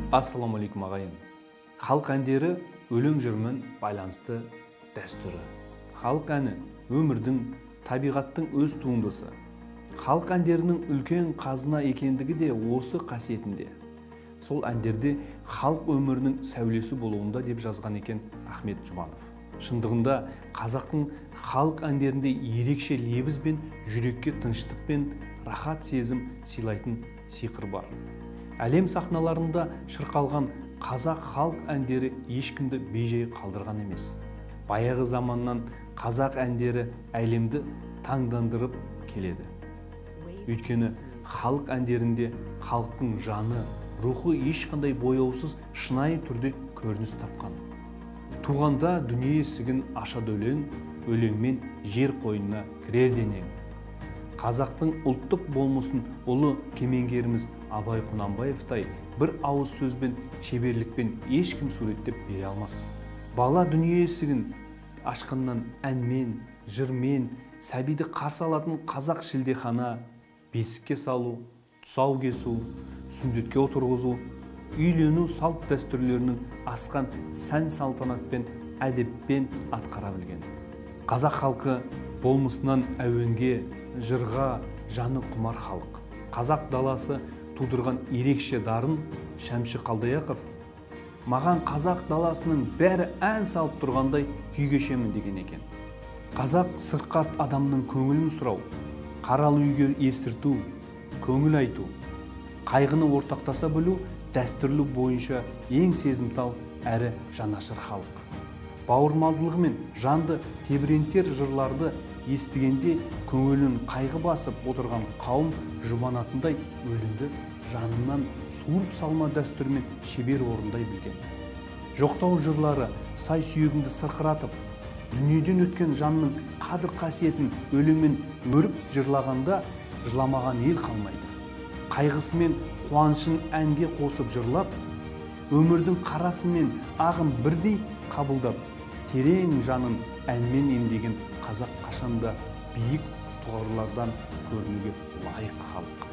Ассалаумағалейкум ағайын. Халық әндері өлең жырмен байланысты дәстүрі. Халық әні өмірдің, табиғаттың өз туындысы. Халық әндерінің үлкен қазына екендігі де осы қасиетінде. Сол әндерде халық өмірінің сәулесі болуында деп жазған екен Ахмет Жұбанов. Шындығында қазақтың халық әндерінде ерекше лебіз бен жүрекке тыныштық пен рахат сезім сыйлайтын сиқыр бар. Әлем сахналарында шырқалған қазақ халық әндері ешкімді бейжай қалдырған емес. Баяғы заманнан қазақ әндері әлемді таңдандырып келеді. Өйткені халық әндерінде халықтың жаны, рухы ешқандай бояусыз шынайы түрде көрініс тапқан. Туғанда дүние есігін ашады өлең, өлеңмен жер қойнына кірер денең. Қазақтың ұлттық болмысын ұлы кемеңгеріміз Абай Құнанбаевтай бір ауыз сөзбен, шеберлікпен ешкім суреттеп бере алмас. Бала дүние есігін ашқаннан әнмен, жырмен, сәбиді қарсы алатын қазақ шілдехана, бесікке салу, тұсау кесу, сүндетке отырғызу, үйлену салт дәстүрлерінің асқан сән салтанатпен, әдеппен атқара білген. Қазақ халқы болмысынан әуенге, жырға жаны құмар халық. Қазақ даласы тудырған ерекше дарын Шәмші Қалдаяқов маған қазақ даласының бәрі ән салып тұрғандай күй кешемін деген екен. Қазақ сырқат адамның көңілін сұрау, қаралы үйге естірту, көңіл айту, қайғыны ортақтаса білу дәстүрлі бойынша ең сезімтал әрі жанашыр халық. Бауырмалдылығымен жанды тебірентер жырларды естігенде көңілін қайғы басып отырған қауым жұбанатындай өлеңді жанынан суырып салма дәстүрмен шебер орындай білген. Жоқтау жырлары сай сүйегіңді сырқыратып, дүниеден өткен жанның қадір қасиетін өлеңмен өріп жырлағанда жыламаған ел қалмайды. Қайғысы мен қуанышын әнге қосып жырлап, өмірдің қарасы мен ағын бірдей қабылдап, терең жанын әнмен емдеген қазақ қашанда биік тұғырлардан көрінуге лайық халық.